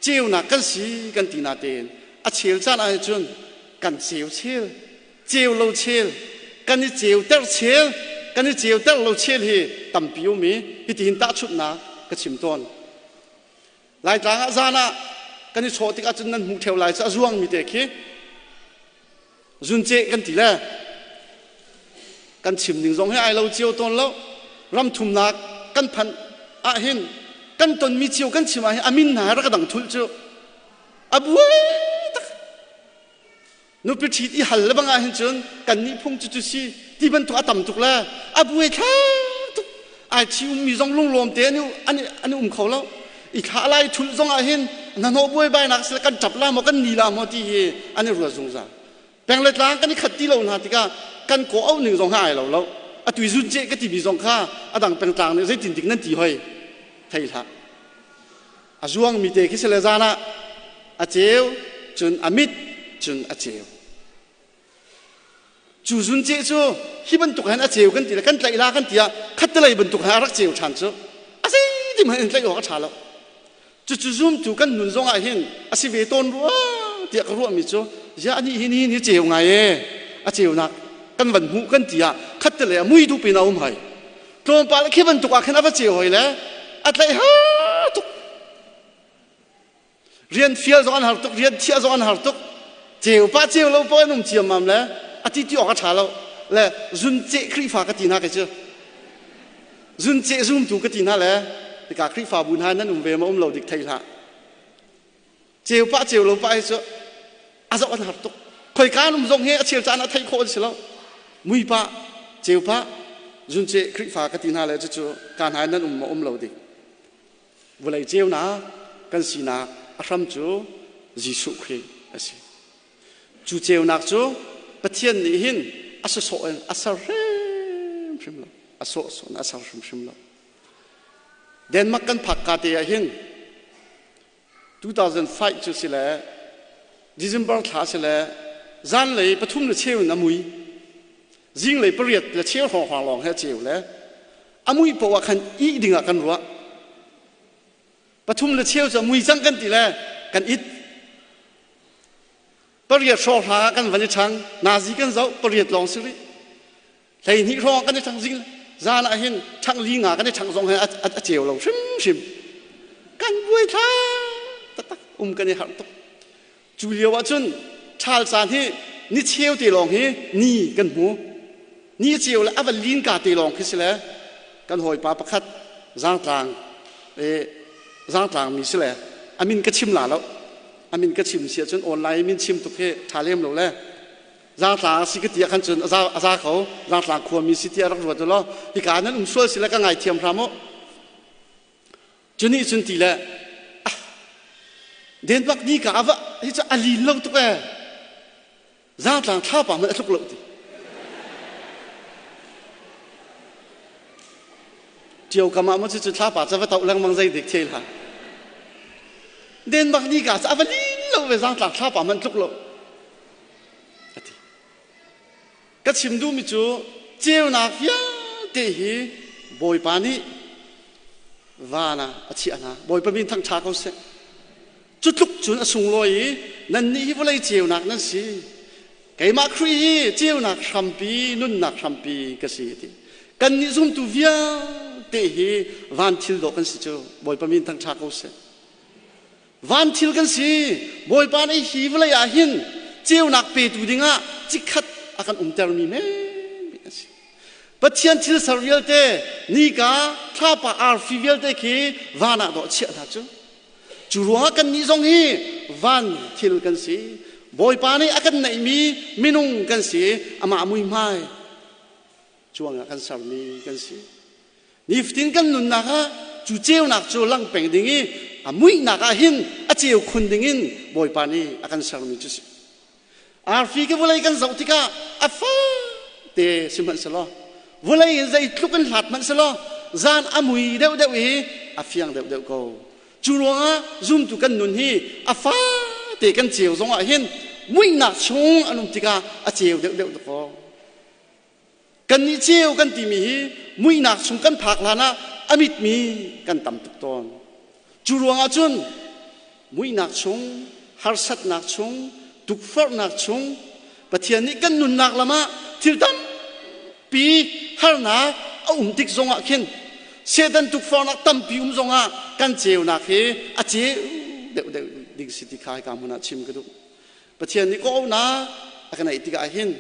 ceunak kan si kan ti natein a chel caan ah cun kan ceu chel, ceu lo chel, kan i ceuter chel, kan i ceuter lo chel hi tampi um i hitihin tahchunhnak ka chim tawn. Laitlang ah zan ah kan i chawh tikah cun nan hmuh ṭheo lai cu a zuangmi te khi zunceh kan ti le kan chim ning zong hi ai lo cio tawn lo. Ram thumnak kan phanh ah hin kan tonmi cio kan chim ah hin a min hna rak dang thulh cu a buai tak. Nupi ṭhit i hal le bang ah hin cun kan nih phung cu cu si ti bantuk a tam tuk le a buai thla tuk. Ai thi ummi zong lunglawm te an um kho lo. I thla lai thulh zong ah hin hnahnawh buaibainak sile kan ṭap la maw kan ni la maw ti hi an i ruat zungzal. Peng le tlang kan i khat ti lo hna tikah kan kaw auh ning zong ha ai lo lo. Atu i zun ceh ka timi zong kha a dang pengtlang nih zeitin dik nan ti hoi thei hlah. A zuangmi te khi sile zan ah a ceu cun a mit cun a ceu. Cu zun ceh cu hi bantuk hin a ceu kan ti le kan tlaih la kan ti ah khattelei bantuk hin a rak ceu ṭhan cu a zeitin hmanh in tlaih awk a ṭha lo. Cucu zumtu kan nun zong ah hin a si ve tawn rua tiah ka ruahmi cu ziah anih hi nihin hi ceu ngai e a ceunak kan van hmuh kan ti ah khattelei a mui dup in a um hai. Tlawmpal khi bantuk ah khin a va ceu hoi le a tlaih har tuk. Rian fial zong an har tuk, rian thiah zong an har tuk. Ceu pa ceu lo pa an um ciammam le a ti ti awk a ṭha lo. Le zun ceh Khrihfa ka ti hna kei cu. Zun ceh zumtu ka ti hna le hika Khrihfabu hna nan um ve ma um lo dik thei hlah. Ceu pah ceu lo pah hi cu a zoh an har tuk. Khoika an um zong hi a chel caan ah theih khawh an si lo. Mui pah, ceu pah, zun ceh Khrihfa ka ti hna le cucu ka hna nan um ma um lo dik. Vawlei ceunak kan sinak a hram cu Jesuh Khrih a si. Cu ceunak cu Pathian nih hin a sawsawh in a ser hrimhrim lo. A sawhsawh in a ser hrimhrim lo. Denmark kan phak ka te ah hin 2005 cu si le December thla si le zanlei pathum le cheu in a mui. Zinglei pariat le cheu hrawng lawng he a ceu le a mui paoh ah khan ih ding ah kan ruah. Pathum le cheu cu a mui cang kan ti le kan it. Pariat hrawng hla ah kan van i ṭhang. Nazi kan zoh pariat lawng si rih. 12 hrawng kan i ṭhang zing zan ah hin ṭhang li nga kan i ṭhang zong he a ceu lo hrimhrim. Kan buai thla taktak um kan i harh tuk. Cu lio ah cun ṭhal caan hi ni cheu te lawng hi ni kan hmu. Ni ceu le a va lin ka te lawng khi si le kan hawipa pakhat zaangtlang e zaangtlang mi si le a min ka chim la lo. A min ka chim si ahcun online min chim tuk hi ṭha lem lo le zaangtlang si ka ti ah khan cun a za ko zaangtlang khuami si ti a rak ruat law hika nan um sual si le ka ngaithiam hram u. Cu nih cun ti le ah Denmark ni ka ava hi cu a lin lo tuk ee zaangtlang thlapa hmanh a tluk lo ti. Ṭio kam ah maw cucu thlapa ca va toh lengmang zei dik thei hlah. Denmark ni ka cu a va lin lo ve zaangtlang thlapa hmanh tluk lo. Ati. Ka chim duhmi cu ceunak vialte hi Bawipa nih van ah a chiah hna. Bawipa min thangṭha ko seh. Cu tluk cun a sunglawi i nannih hi vawlei ceunak nan si. Keimah Khrih hi ceunak hrampi, nunnak hrampi ka si a ti. Kannih zumtu vialte hi van thil dawh kan si cu. Bawipa min thangṭha ko seh. Van thil kan si. Bawipa nih hi vawlei ah hin ceunak petu dingah cikhat a kan umtermi men a si. Pathian thil ser vialte nika, thlapa, arfi vialte khi van ah dawh chiah hna cu. Cu ruangah kannih zong hi van thil kan si. Bawipa nih a kan neihmi minung kan si. Amah muihmai cuangah kan sermi kan si. Nifatin kan nunnak ah cu ceunak cu lang peng ding i a muihnak ah hin a ceu khun ding in Bawipa nih a kan sermi cu si. Arfi ke vawlei kan zoh tikah a fa te sihmanhsehlaw vawlei in zeitluk in hlat hmanhsehlaw zan a mui deuhdeuh i a fiang deuhdeuh ko. Cu ruangah zumtu kan nun hi a fa te kan ceu zongah hin muihnak chung an um tikah a ceu deuhdeuh dakaw. Kannih ceu kan timi hi muihnak chung kan phak hlan ah a mitmi kan tam tuk tawn. Cu ruangah cun muihnak chung, harsatnak chung, tukforhnak chung Pathian nih kan nunnak lam ah thil tampi harnak a um tik zongah khin Satan tukforhnak tampi um zongah kan ceunak hi a ceu deuhdeuh ding si ti kha hika hmun ah chim ka duh. Pathian nih kawhauhnak a ka neih tikah hin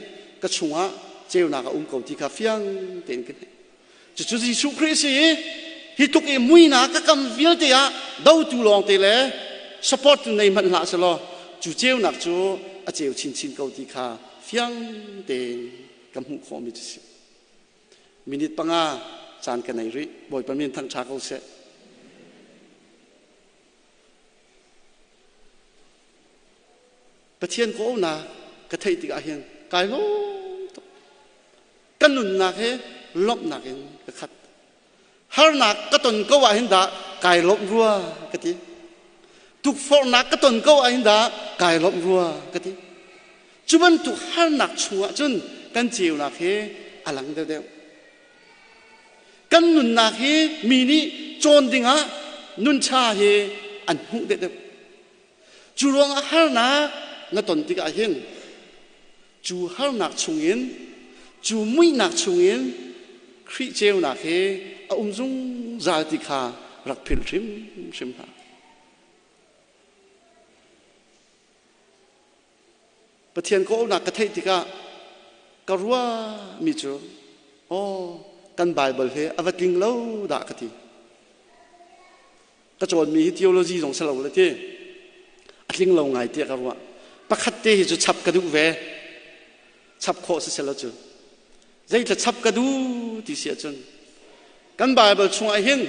ka chungah ceunak a um ko ti kha fiang tein ka theih. Cucu Jesuh Khrih si i hi tluk i muinak ka kam vialte ah dotu lawngte le support tu nei hmanh hlah selaw cu ceunak cu a ceu chinchin ko ti kha fiang tein ka hmuh khawhmi cu si. Minute 5 caan ka nei rih. Bawipa min thangṭha ko seh. Pathian kawhnak ka theih tikah hin kai lawm tuk. Ka nunnak hi lawmhnak in ka khat. Harnak ka ton ko ah hin dah kai lawmh rua ka ti. Tukforhnak ka ton ko ah hin dah kai lawmh rua ka ti. Cu bantuk harnak chungah cun kan ceunak hi a lang deuhdeuh. Kan nunnak hi mi nih cawn dingah nunṭha hi an hmuh deuhdeuh. Cu ruangah harnak na ton tikah hin cu harnak chungin cu muihnak chungin Khrih ceunak hi a um zungzal ti kha rak philh hrimhrim hlah. Pathian kawhnak ka theih tikah ka ruahmi cu aw kan Baibal hi a va tling lo dah ka ti. Ka cawnmi hi theology zong si lo le ti. A tling lo ngai tiah ka ruah. Pakhat te hi cu chap ka duh ve. Chap khawh si selaw cu. Zeitla chap ka duh ti si ahcun kan Baibal chungah hin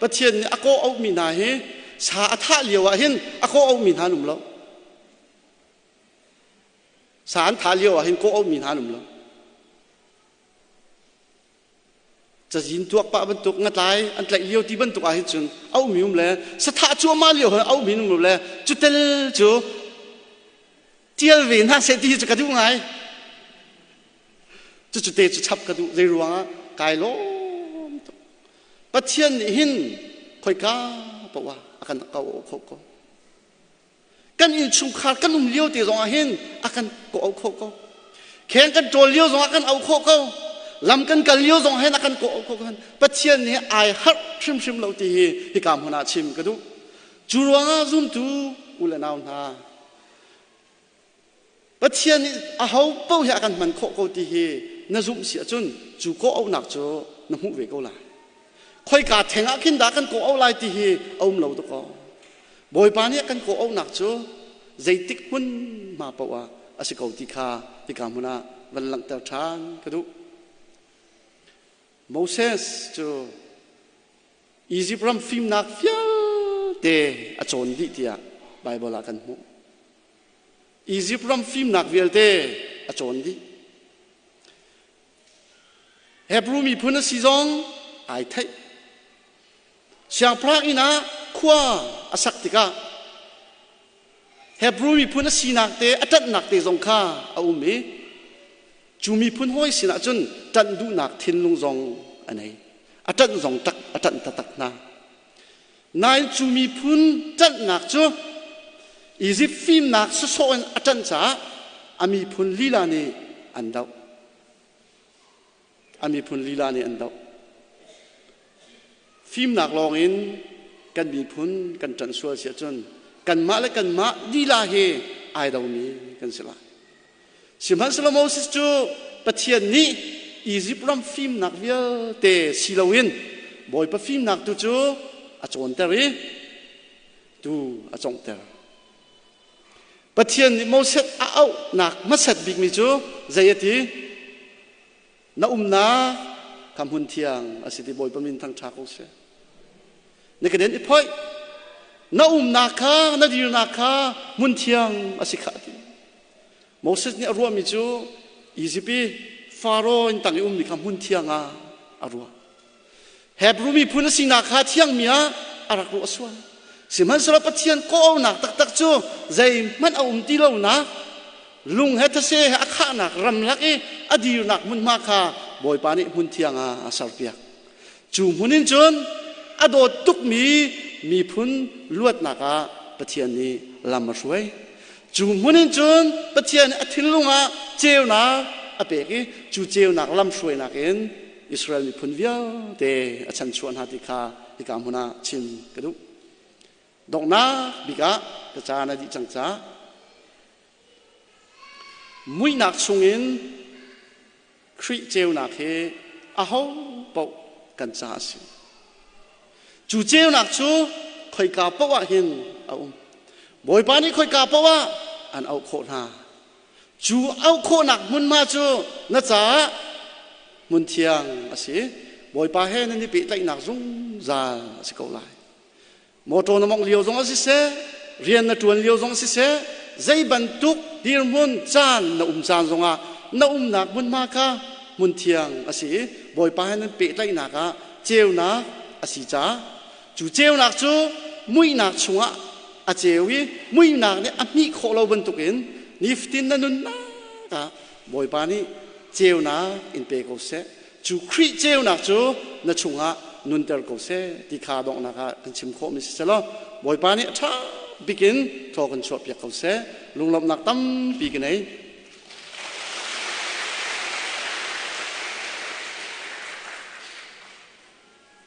Pathian nih a kawh auhmi hna hi sa a thah lio ah hin a kawh auhmi hna an um lo. Sa an thah lio ah hin kawh auhmi hna an um lo. Cazin tuak pah bantuk ngatlai an tlaih lio ti bantuk ah hin cun auhmi um le sathah cuahmah lio hin auhmi um le cu tel cu tial ve hna seh ti hi cu ka duh ngai. Cucu te cu chap ka duh zei ruangah kai lawm tuk. Pathian nih hin khoika poah a kan kau kho ko. Kan innchungkhar kan um lio te zongah hin a kan kawh khawh ko. Kheng kan ṭawl lio zongah kan auh khawh ko. Lam kan kal lio zong hin a kan kawh khawh ko. Pathian nih ai harh hrimhrim lo ti hi hika hmun ah chim ka duh. Cu ruangah zumtu u le nau hna, Pathian nih aho paoh hi a kan hman khawh ko ti hi na zumh si ahcun cu kawh auhnak cu na hmuh ve ko lai. Khoika theng ah khin dah kan kawh auh lai ti hi a um lo dakaw. Bawipa nih a kan kawh auhnak cu zeitik hmun hma paoh ah a si ko ti kha hika hmun ah van langhter ṭhan ka duh. Moses cu Izipt ram fimnak vialte a cawn dih tiah Baibal ah kan hmuh. Izipt ram fimnak vialte a cawn dih. Hebrew miphun a si zong ai theih. Siangpahrang inn ah khua a sak tikah Hebrew miphun a sinak te a ṭanhnak te zong kha a um i cu miphun hawi sinah cun ṭanh duhnak thinlung zong a nei. A ṭanh zong tak a ṭanh taktak hna. Nain cu miphun ṭanhnak cu Izipt fimnak sawsawh in a ṭanh caah a miphun lila nih an doh. A miphun lila nih an doh. Fimnak lawngin kan miphun kan ṭanh sual si ahcun kanmah le kanmah lila hi ai domi kan si lai. Sihmanhsehlaw Moses cu Pathian nih Izipt ram fimnak vialte si loin Bawipa fimnak tu cu a cawnter i tu a conghter. Pathian nih Moses a auhnak hmasat bikmi cu zei a ti? Na umnak kha hmun thiang a si ti Bawipa min thangṭha ko seh. Na ka den i phoih. Na umnak kha, na dirnak kha hmun thiang a si khah ti. Moses nih a ruahmi cu Izipt i Faro in tang i ummi kha hmun thiang ah a ruah. Hebrew miphun a sinak kha thiangmi ah a rak ruah sual. Sihmanhsehlaw Pathian kawhauhnak taktak cu zeihmanh a um ti lonak, lung he thase he a khahnak ramlak i a dirnak hmunhma kha Bawipa nih hmun thiang ah a serpiak. Cu hmun in cun a dawt tukmi miphun luatnak ah Pathian nih lam a hruai. Cu hmun in cun Pathian nih a thinlung ah ceunak a pek i cu ceunak lamhruainak in Israel miphun vialte a chanchuah hna ti kha hika hmun ah chim ka duh. Donghnak bik ah ka caan a dih cang caah muihnak chungin Khrih ceunak hi aho paoh kan ca a si. Cu ceunak cu khoika paoh ah hin a um. Bawipa nih khoika paoh ah an auh khawh hna. Cu auh khawhnak hmunhma cu na caah hmun thiang a si. Bawipa he nan i pehtlaihnak zungzal a si ko lai. Mawṭaw na mawngh lio zong ah siseh, rian na ṭuan lio zong siseh, zei bantuk dirhmun caan na um caan zongah na umnak hmunhma kha hmun thiang a si i Bawipa he nan pehtlaihnak ah ceunak a si caah cu ceunak cu muihnak chungah a ceu i muihnak nih a hmih khawh lo bantukin nifatin na nunnak ah Bawipa nih ceunak in pe ko seh. Cu Khrih ceunak cu na chungah nunter ko seh ti kha donghnak ah kan chim khawhmi si selaw Bawipa nih a ṭha bik in thaw kan chuahpiak ko seh. Lunglawmhnak tampi ka nei.